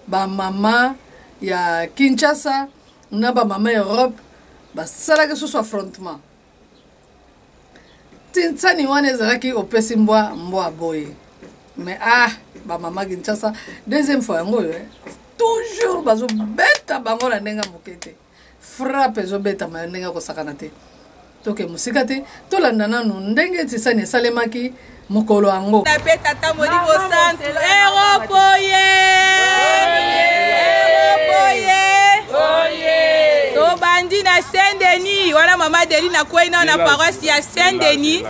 Bamama ya Kinshasa na bamama Europe basalaki susu affrontement. Tinsani wana ezalaki opesi mbwa mbwa boye, mais ah, bamama Kinshasa deuxième fois yango oyo, eh. Toujours bazobeta bango na ndenge ya moke te, frappe ezobetama ya ndenge kosakana te. Toke mosika te, tolanda nanu ndenge tisani esalemaki mokolo yango. Mpe Tata Molimo Santu, Europe oye, Europe oye. Tobandi na Saint Denis wana, mama Deli nakwei nao na paroisse ya Saint Denis,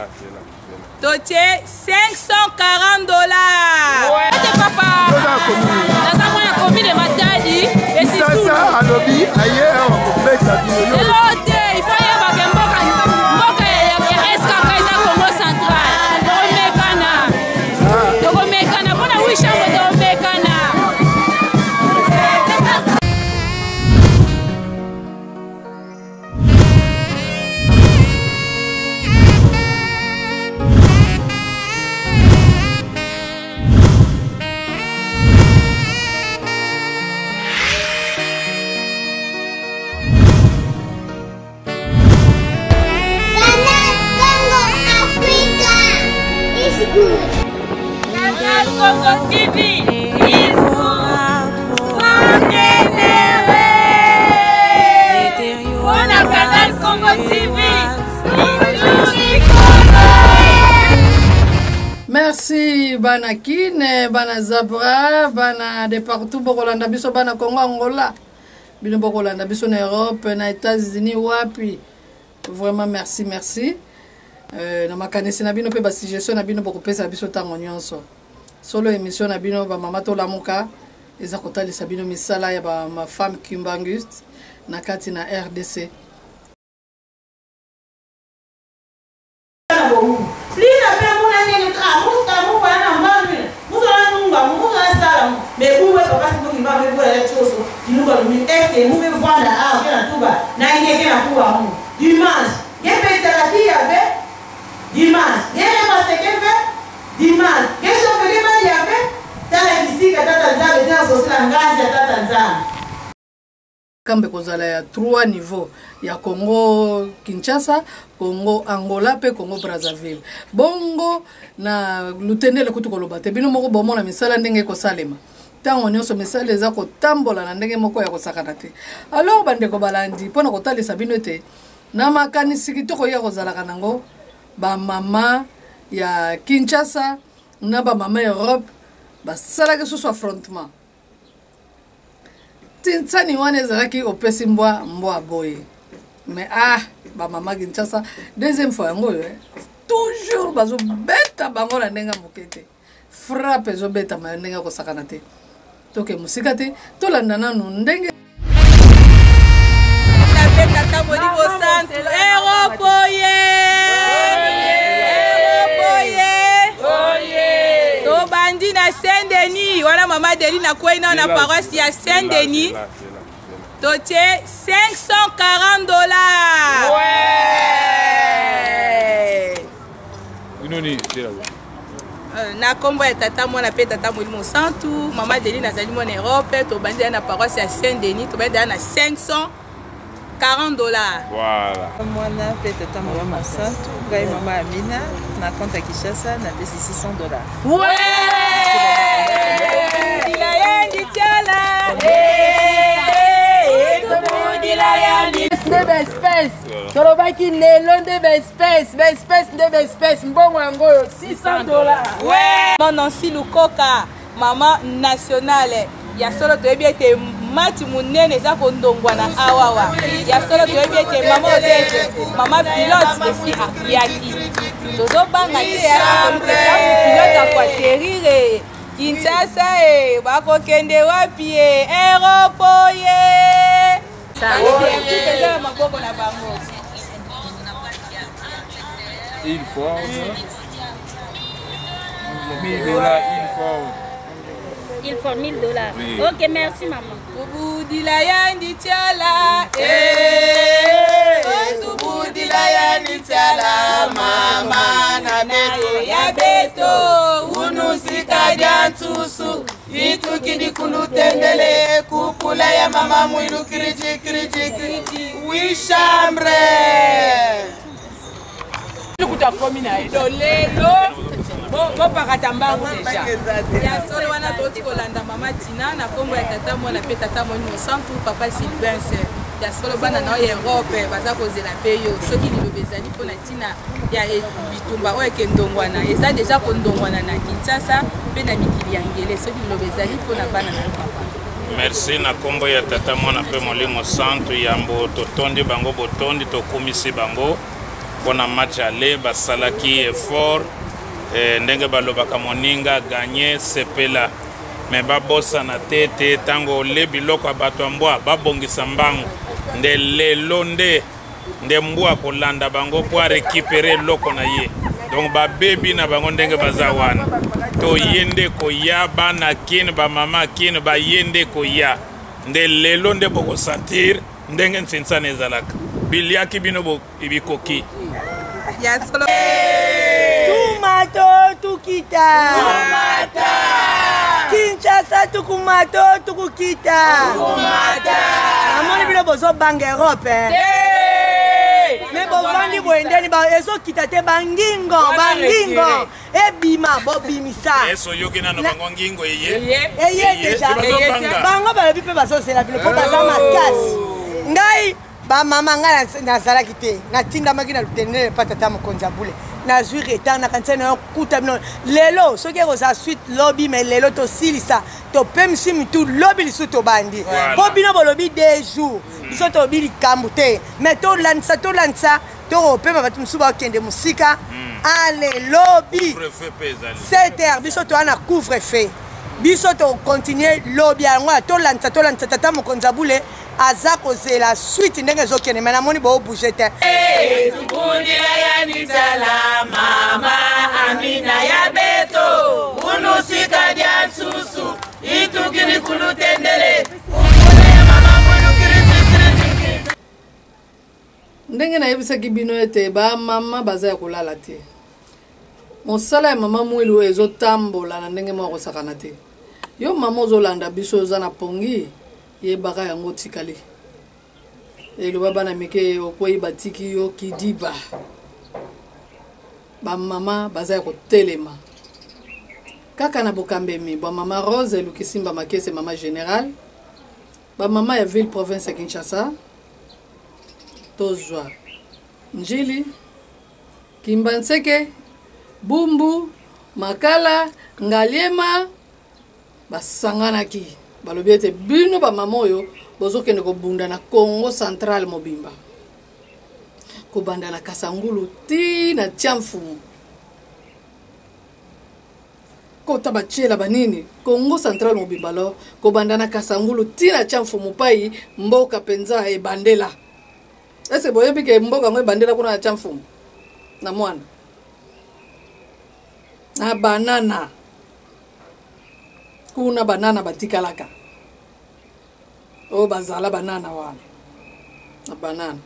totie 540 $. Ete papa, naza mwana commune Matadi. Sasa alobi aye awa kobeta bino. Elo te, ifo yebake mboka mboka ya SKK eza Congo Central. Tokomekana, tokomekana mpona wishambo, tokomekana. Canal Congo Africa is good. Canal Congo TV is good. Mpona Canal Congo TV. Merci bana Kine, bana Zabra, bana de partout bokolanda biso, bana Congo, Angola, bino bokolanda biso na Europe, na États-Unis, wapi. Vraiment merci, merci. Na makanisi na bino mpe basuggestion na bino bokopesa biso ntango nyonso. Solo émission na bino bamama tolamuka eza kotalisa bino misala ya bafemme kimbanguste na kati na RDC. Lina mpe kuna ndenge mufana na mbandu muzala nunga muzala sala me buwe papa sibuki mba me buwe la choso kinunga lumi eske mume vwanda ah ke na tuba na inge ke na kuwa mu dimanche ke pesa la ki avait dimanche ke le passe ke fait dimanche ke chauffeur ke bali avait tala kisika tata Nzambe tena sosila ngazi ya tata Nzambe. Kambe kozala ya 3 niveau ya Congo Kinshasa, Congo Angola pe Congo Brazzaville. Bongo na Lutendele kutu koloba te, bino moko bomona misala ndenge ekosalema. Ntango nyonso misala eza kotambola na ndenge moko ya kosakana te. Alors bandeko balandi, mpona kotalisa bino ete na makanisi kitoko ya kozalaka nango bamama ya Kinshasa na bamama Europe basalaki susu affrontement. Tinsani wana ezalaki opesi mbwa mbwa boye, mais ah, bamama Kinshasa deuxième fois yango oyo, eh. Toujours bazobeta bango na ndenge ya moke te, frappe ezobetama ya ndenge ya kosakana te. Toke mosika te, tolanda nanu ndenge. Mpe Tata Molimo Santu, Europe oye, Europe oye. Tobandi na Saint Denis wana, mama Deli nakwei nao na paroisse ya Saint Denis, totie 540 $. Na nkombo ya Tata, Mwana mpe Tata Molimo Santu, mama Deli nazali mwana Europe. Tobandi na paroisse ya Saint Denis, tobandi na 540 $. Voilà. Mwana mpe Tata Molimo Santu, ngai mama Amina na compte ya Kinshasa napesi 600 $. Nde baespèce tolobaki lelo, nde baespèce, baespèce nde baespèce, mbongo yango oyo 600 $. Mama Nancy Lukoka, mama nationale ya solo, toyebi ete mati monene eza kondongwana awawa. Ya solo, toyebi ete mama Odege, mama pilote esi ayaki, tozobanga te pilote akoatterrir Kinshasa e, bakokende wapi e? Europe ye eza na maboko na bango. Il faut 1000 $, il faut. Il faut 1000 $. Oui. Ok, merci maman. Tubudila yandi tiala, tubudila yandi tiala, mama na beto ya beto. beto unusika dia nsusu itukidi kulutendele kupula ya mama mwilu kiriji kiriji kiriji wishambre kutu akomi na ye do lelo bopakata mbangu deja ya solo wana touti kolanda mama tina na nkombo ya tata mwana mpe tata molimo santu papa sylvain ya solo bana na oyo europe baza kozela mpe yo soki liloba ezali mpo na ntina ya bitumba oyo ekendongwana eza deja kondongwana na kinshasa mpe na mikili ya ngele soki liloba ezali mpo na bana na yo papa. Merci na nkombo ya tata mwana mpe molimo santu. Yambo totondi bango botondi, tokumisi bango mpo na match aller basalaki effort ndenge balobaka moninga gagne sepela, me babosana te te ntango ole biloko ya bato ya mbwa babongisa mbangu nde lelo nde nde mbwa kolanda bango mpo arekipere eloko na ye. Donc babebi na bango ndenge baza wana, toye nde koya bana kine bamama kine baye nde koya nde lelo nde bokosentir ndenge nsinsana ezalaka biliaki bino bikoki. Tumato tukita tumata Kinshasa tukumato tukukita tumata. Namoni bino bozobanga Europe me bovandi boye ndeni ezokita te bangingo bangingo ebima bobimisa oyoki nano bango ngingo eye eye deja bango balobi mpe bazozela bino mpo baza makasi. Ngai bamama ngai nazalaki te, natindamaki na lutendele pa tata mokonzi ya bule, nazwi retard nakanisa na yo kuta bino lelo soki ekozala suite lobi, me lelo tosilisa topemisi mitu lobi lisusu tobandi mpo bino bolobi 2 jours biso tolobi likambo te, me tolandisa tolandisa tokopema bato mosusu bakende mosika. Ale lobi 7h biso toya na couvre-feu, biso tokontinue lobi yango ya tolandisa tolandisa tata mokonzi ya bule aza kozela suite ndenge ezokende, me namoni boobouge te. Tukundila ya nizala mama Amina ya beto unusika dia nsusu itukili kulutendele ndenge nayebisaki bino ete bamama baza ya kolala te, mosala ya mama Mwilu ezotambola na ndenge moko kosakana te. Yo mama ozolanda biso oza na pongi, yebaka yango tikali eloba bana mike okwei batiki yo kidiba. Bamama baza ya kotelema kaka na bokambemi bwa mama Rose Lukisimba Makese, mama générale bamama ya ville province ya Kinshasa. Tozwa Njili, Kimbanseke, Bumbu, Makala, Ngaliema basanganaki balobi ete bino bamama oyo bozokende kobunda na Congo Central mobimba, kobanda na Kasangulu ti na Tiamfumu kota batiela banini Congo Central mobimba, lo kobanda na Kasangulu ti na Tiamfumu pai mboka mpenza ebandela. Ese boyebi ke mboka yango ebandela kuna na Tiamfumu na mwana na banana kuna banana batikalaka oyo bazala banana wana na banana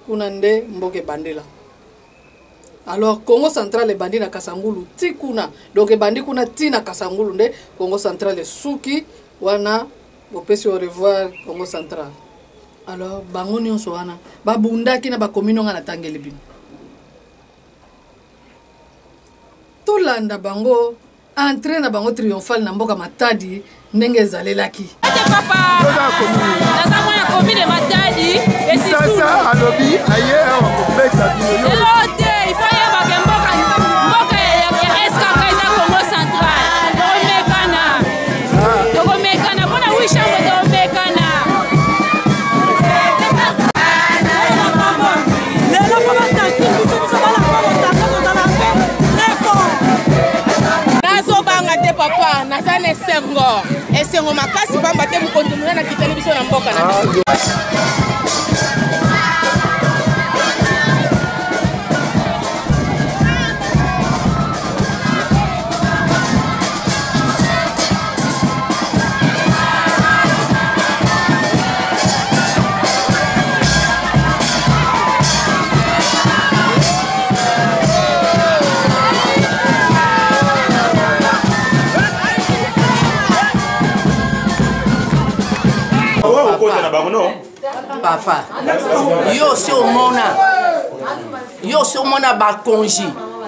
kuna nde mboka ebandela. Alors Congo Central ebandi na Kasangulu ti kuna, donc ebandi kuna ti na Kasangulu nde Congo Central esuki wana, bopesi au revoir Congo Central. Alors bango nyonso wana babundaki na bakomino nga natangeli bino, tolanda bango entrée na bango triomphale na mboka Matadi ndenge ezalelaki. Ete papa naza mwana commune Matadi. Sasa alobi aye awa kobeta bino lelo te, ifo yebake mboka mboka ya SKK eza Congo Central. Tokomekana tokomekana mpona wishambo tokomekana. Lelo mpo basansi biso biso bana Kongo Central tozala mpe très fort. Nazobanga te papa, naza na esengo esengo makasi pamba te mokonzi monene akiteli biso na mboka na biso. Bakokota na bango no. Papa, yo osi omona, yo osi omona bakonzi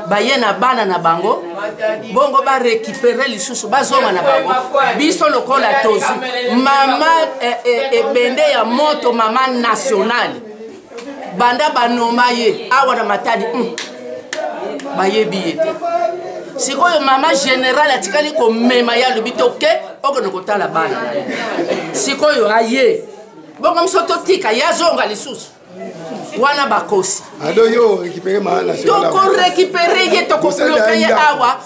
baye na bana na bango bongo barekipere lisusu bazonga na bango. Biso lokola tozwi mama ebende ya moto, mama nationale, banda banoma ye awa na Matadi, bayebi ye te. Sikoyo mama général atikali komema ye, alobi toke okende kotala bana na ye. Sikoyo aye bongo, biso totika ye azonga lisusu wana, bakosi. Ado yo récupérer mama nationale. Tokorécupérer ye, tokobloquer ye awa.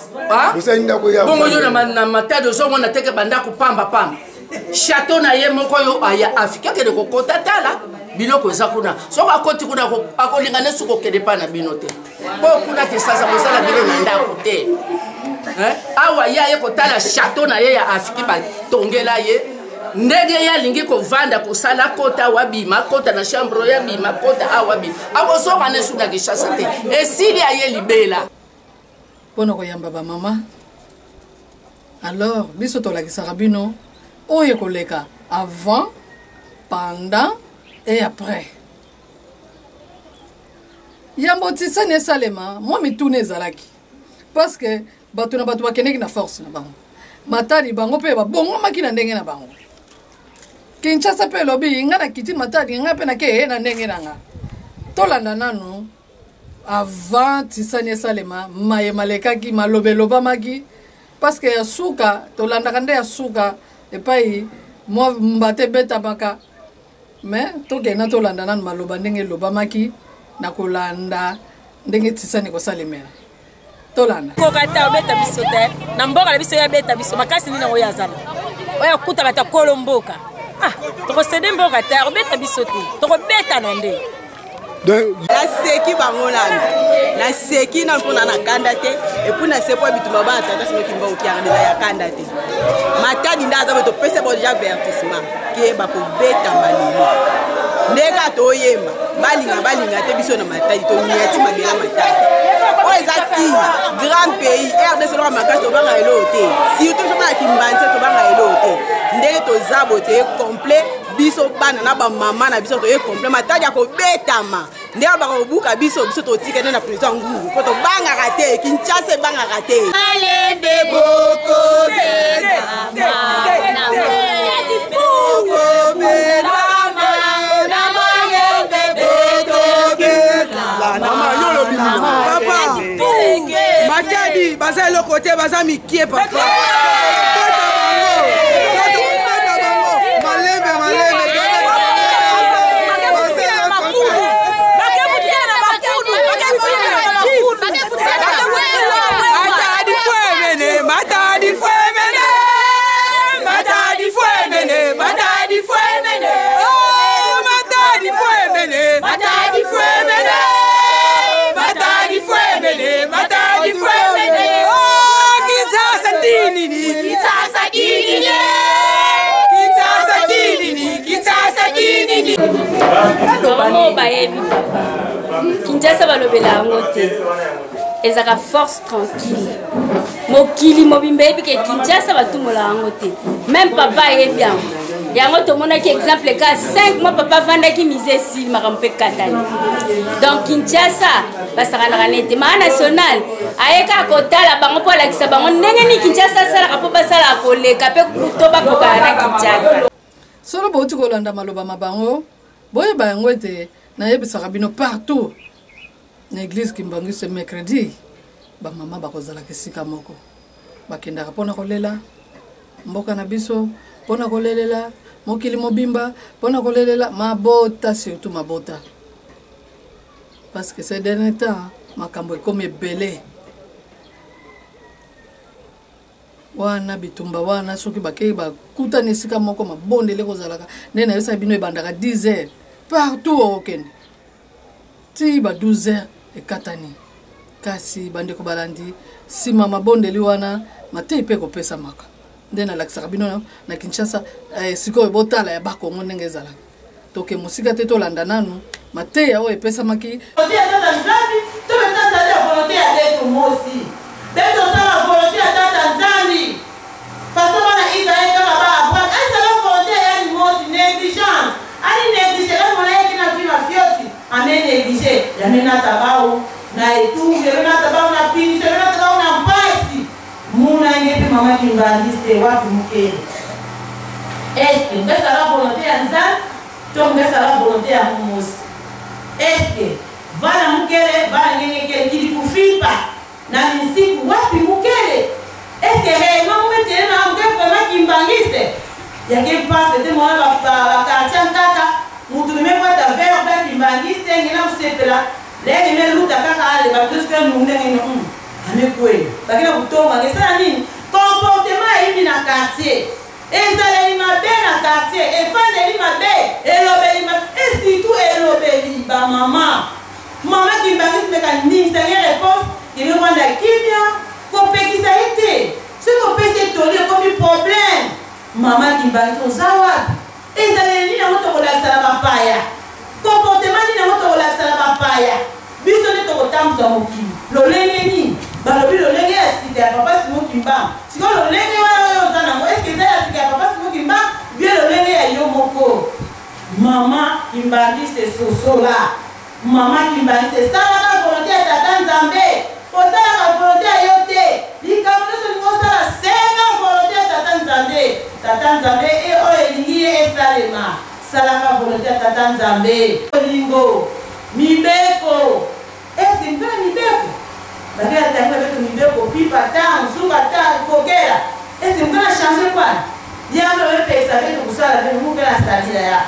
Bosali ndako ya Bongo yo na Matadi ozomona teke bandako pambapamba, château na ye moko oyo aya afiki akende kokota. Tala biloko eza kuna. Soki akoti kuna, akolinga ne soki okende mpa na bino te, mpo kuna Kisasa bosala bino na ndako te. Awa ye aye kotala château na ye ya afiki, batongela ye ndenge ye alingi kovanda, kosala kota awa, bima, kota na chambre oyo, abima, kota awa, bima. Akozonga nesu na Kinshasa te, esili, aye libela. Mpona koyamba bamama, alors biso tolakisaka bino oyo ekoleka avant, pendant et après. Yambo tisani esalema, mwa mituna ezalaki, parce que bato na bato bakendeki na force na bango. Matadi bango mpe babongomaki na ndenge na bango. Kinshasa mpe elobi: "Ngai nakiti Matadi, ngai mpe nake na ndenge na nga." Tolanda nanu avant tisani esalema, maye malekaki, maloba elobamaki, parce que ya suka tolandaka nde ya suka epai mwa mbata ebetamaka. Mais tokenda tolanda nanu maloba ndenge elobamaki na kolanda ndenge tisani kosalemela. Tolanda. Koka te, obeta biso te na mboka na biso. Ye abeta biso makasi nini? Yango oyo azala oyo akuta bato akolo mboka. Ah, tokosede mboka te, akobeta biso te, tokobetana nde. Naseki bango nanu, naseki nanu mpona na kanda te. Et puis nasepo bitumba bana tata sinoki mbokianga deja ya kanda te. Matadi nde aza boye, topesa bango deja avertissement ke bakobetama lelo. Ndenge toyemba, balinga balinga te, biso na Matadi toniati mabela. Matadi oyo eza ki grand pays RDC loka makasi, tobanga eloo te. Surtout biso bana Kimbanse, tobanga eloo te. Ndenge toza boye, toye complet, biso bana na bamama na biso toye complet. Matadi ya kobetama ndenge bakobuka biso, biso totika nde na président Ngungu, mpo tobangaka te. Kinshasa ebangaka te. Malembe bokobetama, bokobetama na malembe bokobetama. Papa, Matadi baza eloko te, baza mikie papa. Beta bango, beta bango malembe malembe. Matadi fwemene, Matadi fwemene, Matadi fwemene, Matadi fwemene, oh Matadi fwemene, Matadi fwemene, Matadi fwemene, Matadi fwemene, oh Kinshasa dinini, Kinshasa dinini, Kinshasa dinini, Kinshasa dinini. Bango bayebi papa, Kinshasa balobela yango te, ezalaka force tranquille. Mokili mobimba yebi ke Kinshasa batumbola yango te, même papa ayebi yango. Yango tomonaki exemple ka 5 mois papa avandaki, mise esili, makambo mpe katani. Donc Kinshasa basakanaka nete. Maa national aye kaka kotala bango mpo alakisa bango ndenge nini Kinshasa asalaka, mpo basalaka koleka mpe to bakokana na Kinshasa. Solo bouti kolanda maloba ma bango, boyeba yango ete nayebisaka bino partout na église Kimbanguiste, mercredi bamama bakozalaka esika moko, bakendaka mpona kolela mboka na biso, mpona kolelela mokili mobimba, mpona kolelela mabota, surtout mabota, parce que ces derniers temps makambo ekomi ebele wana, bitumba wana. Soki bakei bakutani esika moko, mabondeli ekozalaka. Nde nayebisaka bino, ebandaka 10 heures partout, okokende ti ba 12 heures ekatani. Kasi bandeko balandi, nsima mabondeli wana, matei mpe ekopesamaka. Nde nalakisaka bino na Kinshasa. Sikoyo botala ya Bakongo ndenge ezalaka. Toke mosika te, tolanda nanu mateya oyo epesamaki. Volonté ya Tata Nzambi to mpe tosali ya volonté ya beto mosi mpe tosala volonté ya Tata Nzambi façon bana Israel kaka ba Abraham esala volonté ya yani mosi négligence. Te wapi mukele? Est-ce que ngesala volonté ya Nzambe to ngesala volonté ya mumosi? Est-ce que vana mukele vana ngengekele kili kufipa na misiku wapi mukele? Est-ce que réellement mumetele na muke vraiment kimbangiste? Yake passe te mwana ba ba quartier nkaka mutu nimefata verbe kimbangiste ngina kusepela lenge meluta kaka ale ba plus que nous ndenge no amekweli bakina kutonga ngesala nini comportement eyimbi na quartier ezaleli mabe na quartier efandeli mabe elobeli mabe et surtout elobeli bamama mama kimbangisi meka ningisa ye réponse elofanda kimia kopekisa ye te soki opesi etoli ekomi problème mama kimbangisi oza wapi Ezaleli nini yango tokolakisa na bapaya? Comportement nini yango tokolakisa na bapaya? Biso nde tokotambusa mokili. Lolenge nini? Balobi lolenge ya sika ya Papa Simon Kimbangu. Sikoyo lolenge wana oyo oza nango, est-ce que eza ya sika ya Papa Simon Kimbangu bien lolenge ya yo moko? Mama Kimbangiste sosola. Mama Kimbanguiste salaka volonte ya Tata Nzambe, kosalaka volonte ya yo te. Likambo nyonso olingi osala, senga volonte ya Tata Nzambe. Tata Nzambe e oyo elingi ye esalema. Salaka volonte ya Tata Nzambe. Bolingo, mibeko. Eske mpe na mibeko? Bakela tangi babeto mibeko, pipa ta, nsuka ta, kokela. Eske mpe na changer kwani? Yango bepesa beto kosala bino muke na salila ya.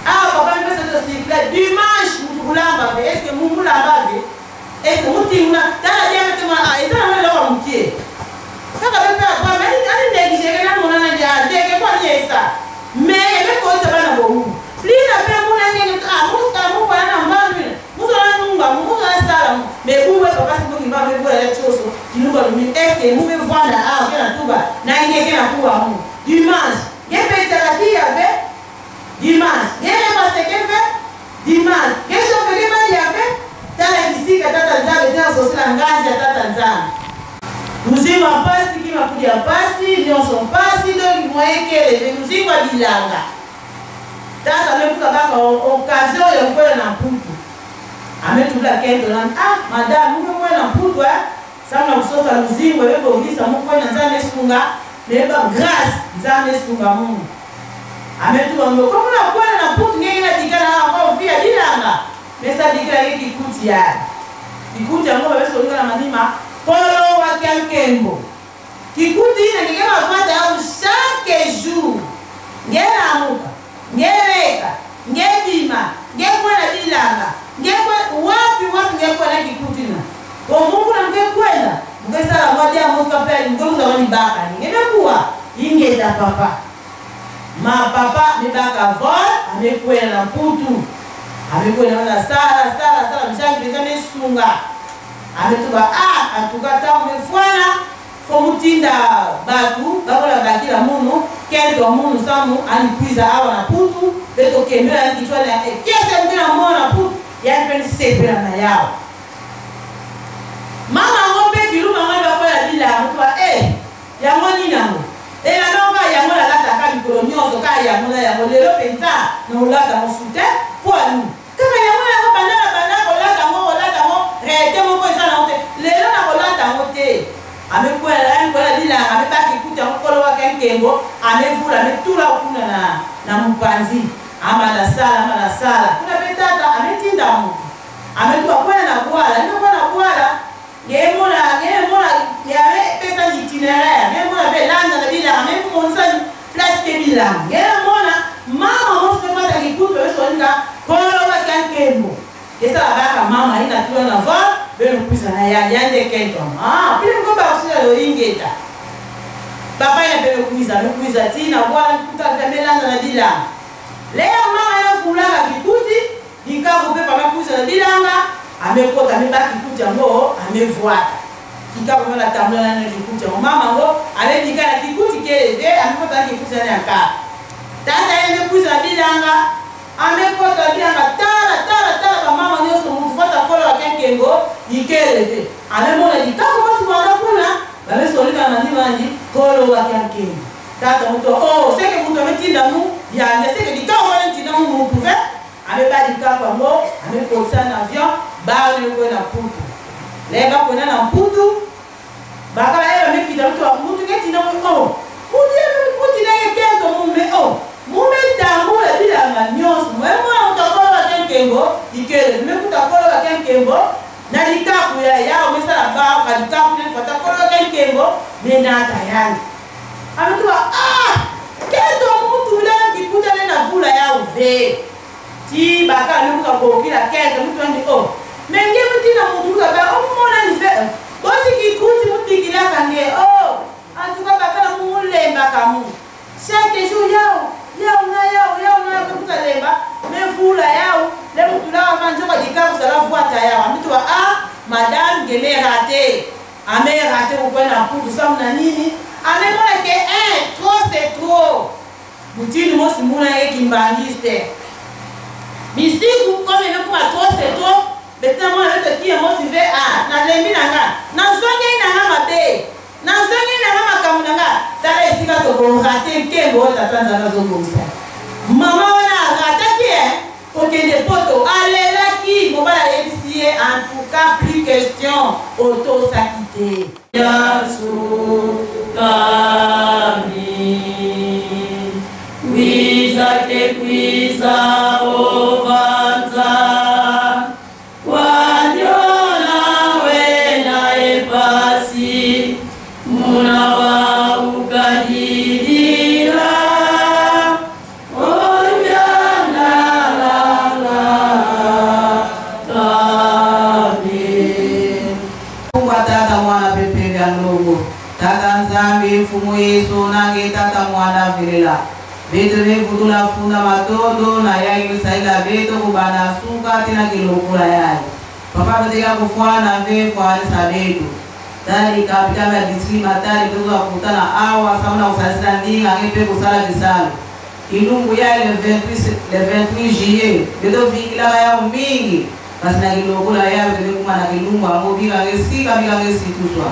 Awa papa mipesa to sikla dimanche mutu kulamba ve est-ce que mumulamba ve est-ce que mutinguna tala dianga te ma ah eza na eloko mukie. Kaka bepe akwa mais ani négligere na mona na dia ndeke kwa nyesa. Mais ebe koisa bana bowu. Lina pe muna ngene ah muska mu kwa na mbandu muso na nunga muso na sala mu mais buwe papa sibuki mba me buwe ya choso kilumba lumi est-ce que mube vwanda ah kena tuba na ngeke na kuwa mu dimanche ngepesaka ki ya ve dimanche ngeke maseke ve dimanche ngeshofeke bali ya ve tala kisika tata nzambe tena sosila nganzi ya tata nzambe muzima mpasi kima kudia mpasi nyonso mpasi donc moyen keleve muzima bilanga tata amekuka kaka occasion oyo nkwela na mputu ametubula kento nani ah madame mume na mputu eh sama kusosa luzingo ebebongisa mukwena nzambe esunga meba grâce nzambe esunga mungu ametuba ngo komona kwena na mputu ngenge na dikala na kwa ofia bilanga mesa dikala ye kikuti ya kikuti yango babesolinga na manima kolo wakia nkembo Kikuti ina ngeke mafata au chaque jour. Ngelamuka, ngeleka, ngebima, ngekwela bilanga, ngekwe wapi wapi ngekwela kikuti na. Omungu na ngekwela, ngesala mwadi ya moska pe ngemuza wani baka. Ngebekuwa ingeta papa. Ma papa mibaka vol amekwela na mputu. Amekwela na sala sala sala mshangi mesunga. Ametuba ah en tout cas tango mefwana fo mutinda batu bakola bakila munu kento munu samu anikwiza awa na putu beto kembela kichwa na ekese mbela mona putu ya mpe sepela na yao mama ngo mpe kiluma ngo bakola bila mutu eh yango nini yango elamba ngo yango nalataka mikolo nyonso ka yango na yango lelo mpenza na olata mosu te mpo ani Kaka yango yango banda na banda kolata yango kolata yango réalité moko eza nango te lelo na kolata yango te amekwela amekwela bilanga amebaki kuta yango kolo wake nkengo amevula ametula kuna na, na mopanzi amala sala amala sala kuna mpe tata ametinda moto ametuka kwela na bwala nde na bwala ngemona ngemona yamepesa itinéraire ngemona mpe landa na bilanga amemonisa place ke bilanga ngemona mama mosi mpe fata kikutu esolinga kolo waka nkembo esala baka mama ina tula na vol beno kuisa na ya yande kento ah pile mko ba usila loingeta papa ya beno kuisa no kuisa tina bwana kuta melanda na bilanga leo mama ya fulaka kikuti likaku mpe papa kuisa na bilanga amekota amebaki kikuti yango amevwata kikaku mpe natambola na kikuti yango mama yango amebika na kikuti keleze amekota na kikuti na yankaka tata ye amekuisa na bilanga amekota bilanga tala tala tala bamama nyonso mutu fata kolo akenkengo ikeleze amemona likaku basi banda kuna bamesolika na mandimandi kolo wakenkengo tata moto oh seke mutu ametinda mu yande seke likaku wana ntinda mu mutu ve ameba likaku yango amekotisa na avion baonekwe na mputu le bakwena na mputu bakala ye bamekita mutu mutu ketinda mu oh mutu Kuti kuti na ye kento mume o mume tambula bilanga nyonso mwe mwana mutu akoloba ke nkembo ikele me mutu akoloba ke nkembo na likaku ya ya omesala baka likaku ne fata akoloba ke nkembo me nata yangi ametuba ah kento mutu bila kikutane na vula ya uve ti baka luka bokila kento mutu andi o oh. Me nge mutina mutu luka ba omona ni fe bosi kikuti mubikilaka nge o oh. En tout cas bakala mulembaka mu chaque jour yao yao na yao yao na yao kuta lemba me vula yao le mutula wa njoka dikaku sala voita yao amitu wa ah madame geme raté ame raté kupana mputu samu na nini ame mona ke un trop c'est trop mutini mosi muna ye kimbangiste misiku comme emekuma trop c'est trop betina mwana yoto kiye mosi ve ah nalembi na nga nazongeli na nga mabe nazongi na nga makambo na nga tala esika tokorate nkembo oyo tata nzambe azobongisa mama wana arataki e kokende poto alelaki mobali ayebisi ye en tout cas plus question otosaki te yasukami kwiza ke kwiza ovanza Tata Nzambi mfumu Yesu nange tata mwana velela beto bevutula funda matondo na yai lusaila beto kubana suka tina kilokula yai papa beteka kufwana ve fwanisa beto tali kapitala ya district matali beto kutana awa samuna kusalisila ndinga nge pe kusala kisalo kilungu yai le 28 le 28 juillet beto vikilaka yao mingi kasi na kilokula yai beto bekuma na kilungu yango bikange sika bikange situswa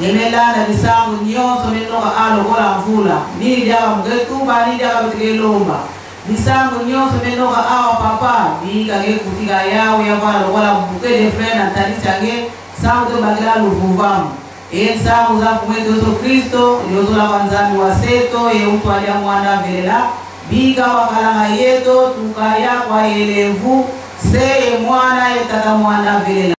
ngemelanda misango nyonso minoka a lokola mvula nini diaka muketuba nini diaka betekelomba misango nyonso minoka awa papa bika ngekutika yawo yakwana lokola bouquet de fleurs na ntalisi yange sango tobakela luvuvamu e nsango za mfumu wetu Yesu Kristo yozolaka nzambi wa seto ye utu alia mwana velela bika wakalanga yeto tukaya kwa yelevu se ye mwana ye tata mwana velela.